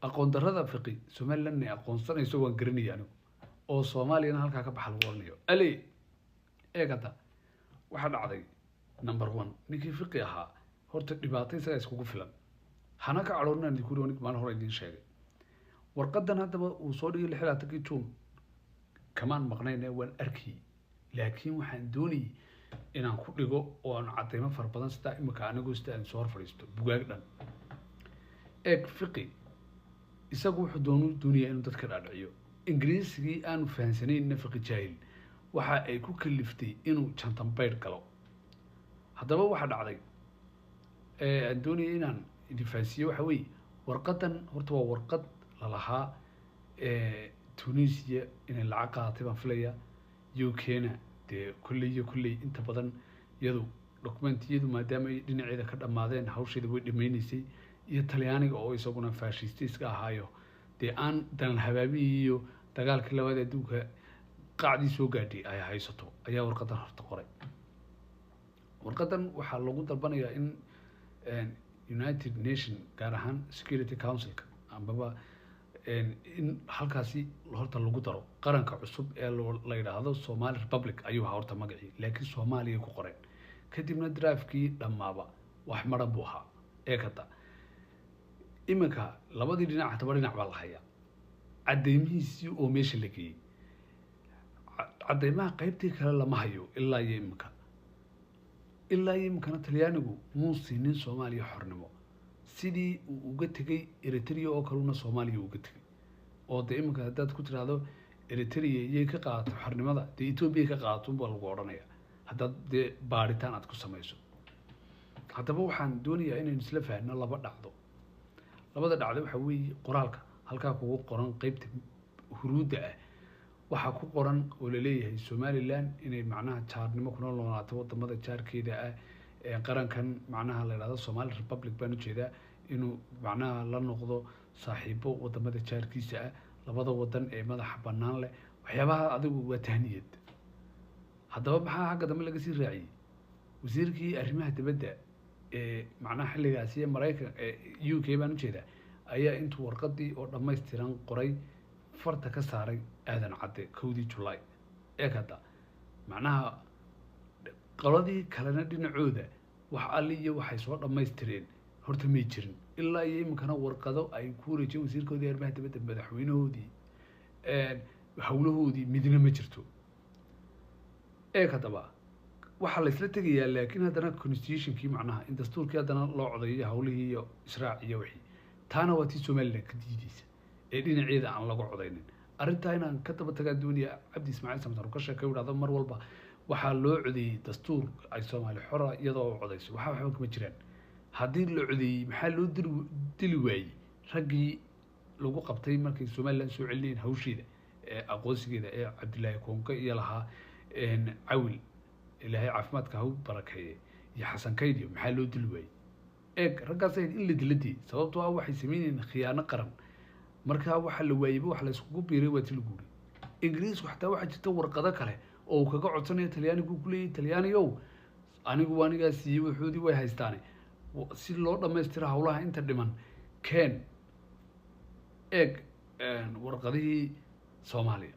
Aqoon darrada Fiqi Somaliland inay aqoonsanayso waan garanaya anigu, oo Soomaaliyana halkaa ka baxa lagu oranayo. Ale eeg, hadda waxaa dhacday, number one, ninkii Fiqi ahaa horta dhibaato isagaa iskugu filan. Hana ka cadhoonaan idinku iri, nig maalin hore idiin sheegay warqadan. Haddaba uu soo dhigay 26-kii Juun, kamaan maqnayne, waan arkayey, laakiin waxaan doonayay inaan ku dhigo oo aan cadeymo fara badan, sidaa imika anigoo sida aan soo hor fadhiisto bugaag dhan. Eeg, Fiqi isagu wuxuu doonayaa inuu dadka dhaadhiciyo Ingiriisigii aanu fahansanaynna. Fiqi jaahil waxa ay ku kaliftay inuu jantambaydh galo. Haddaba waxaa dhacday aan doonayay inaan idin fahansiiyo waxa weeye, warqadan horta waa warqad lalahaa Tunisia inay lacag qaadatay baan filaya, UK-na dee kolley iyo kolley inta badan iyadu documentiyadu maadaama ay dhinaceeda ka dhammaadeen, hawsheeda way dhameyneysay, iyo Talyaaniga oo isaguna fashistiska ahaayo, dee aan dalan habaabihii iyo dagaalkii labaad ee adduunka qacdii soo gaadhay ay haysato ayaa warqadan horta qoray. Warqadan waxaa lagu dalbanayaa in United Nation, gaar ahaan Security Councilka, ambaba in halkaasi horta lagu daro qaranka cusub ee la yidhaahdo Somali Republic ayuu ahaa horta magacii, laakiin Soomaaliya ku qoreen. Kadibna draftkii dhammaaba wax maran buu ahaa. Ee kada iminka labadii dhinac hataba dhinac baa la hayaa cadeymihiisii oo meesha la geeyey. Cadeymaha qaybtii kale lama hayo ilaa iyo iminka. Ilaa iyo iminkana Talyaanigu muu siinin Soomaaliya xornimo. Sidii uu uga tegey Eritrea oo kalena Soomaaliya uga tegey, oo dee iminka haddaad ku tiraahdo Eritrea iyay ka qaadato xornimada, dee Etoobiya ka qaadato unbaa lagu odhanaya haddaad dee baaritaan aad ku samayso. Haddaba waxaan doonayaa inaynu isla fahanno laba dhacdo. Labada dhacdo waxaa weeye, qoraalka halkaa kugu qoran qeybta huruudda ah waxaa ku qoran oo laleeyahay Somaliland inay macnaha jaarnimo kuna noolaato wadamada jaarkeeda ah, ee qarankan macnaha la yidhahdo Somali Republic baan ujeedaa, inuu macnaha la noqdo saaxiibo wadamada jaarkiisa ah, labada wadan ee madaxa bannaan leh. Waxyaabaha adigu waa tahniyad. Haddaba maxaa xagga dambe laga sii raaciyey? Wasiirkii arrimaha dibadda ee macnaha xilligaasi ee Maraykan ee UK baan ujeedaa ayaa intuu warqadii oo dhammaystiran qoray farta ka saaray Aadan Cadde 1-dii Julaay. Eeg hadda, macnaha qoladii kalena dhinacooda wax alli iyo waxay soo dhammaystireen horta may jirin. Ilaa iyo iminkana warqado ay ku wareejiyeen wasiirkoodii arrimaha dibadda, madaxweynahoodii, howlahoodii midna ma jirto. Eeg haddaba, waxaa la isla tegayaa, laakiin haddana constitutionkii, macnaha in dastuurkii haddana loo codeeyo, howlihii iyo israac iyo wixii, taana waa tii Somaliland ka diideysa ee dhinaceeda aan lagu codeynin. Arrintaa inaan ka daba tagaan doonaya. Cabdi Ismaaciil Samtar uu ka sheekay u dhahdo mar walba waxaa loo codeeyey dastuur ay Soomaali xora iyadoo u codeyso, waxa waxba kama jiraan. Haddii la codeeyey, maxaa loo dili waayey raggii lagu qabtay markay Somaliland soo celinayeen hawsheeda ee aqoonsigeeda, ee Cabdilaahi Koonke iyo lahaa Cawil, Ilaahay caafimaadka ha u barakeeye, iyo Xasan Kaydiyo? Maxaa loo dili waayey? Eeg, raggaas ahayd in la diladii, sababtoo ah waxay sameynayeen khiyaano qaran. Markaa waxaa la waayeyba wax la iskugu biiray waa ti lagu yiri Ingiriisku. Xataa waxaa jirta warqado kale oo uu kaga codsanayo Talyaanigu, ku leeyahy: "Talyaaniyow, anigu anigaa siiyey, wuxuudii way haystaane, si loo dhammaystiro howlaha inta dhiman keen." Eeg warqadihii Soomaaliya.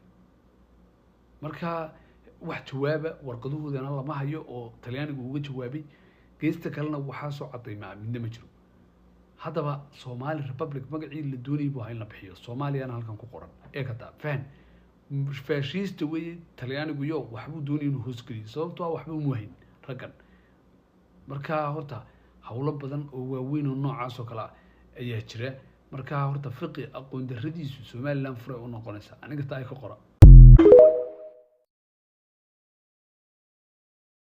Marka wax jawaaba warqadahoodana lama hayo oo Talyaanigu uga jawaabay. Geesta kalena waxaa soo cadaymaa midna ma jiro. Haddaba Somali Republic magacii la doonayay buu ahaa in la bixiyo, Soomaaliyana halkan ku qoran. Eeg hadda, fahan faashiista weeye Talyaanigu yo waxbuu doonayay inuu hoosgeliyo, sababtoo ah waxba umu hayn raggan. Marka horta howlo badan oo waaweyn oo noocaas oo kale ah ayaa jira. Marka horta Fiqi aqoon darradiisu Somaliland furay u noqonaysa. Aniga taa ay ka qora.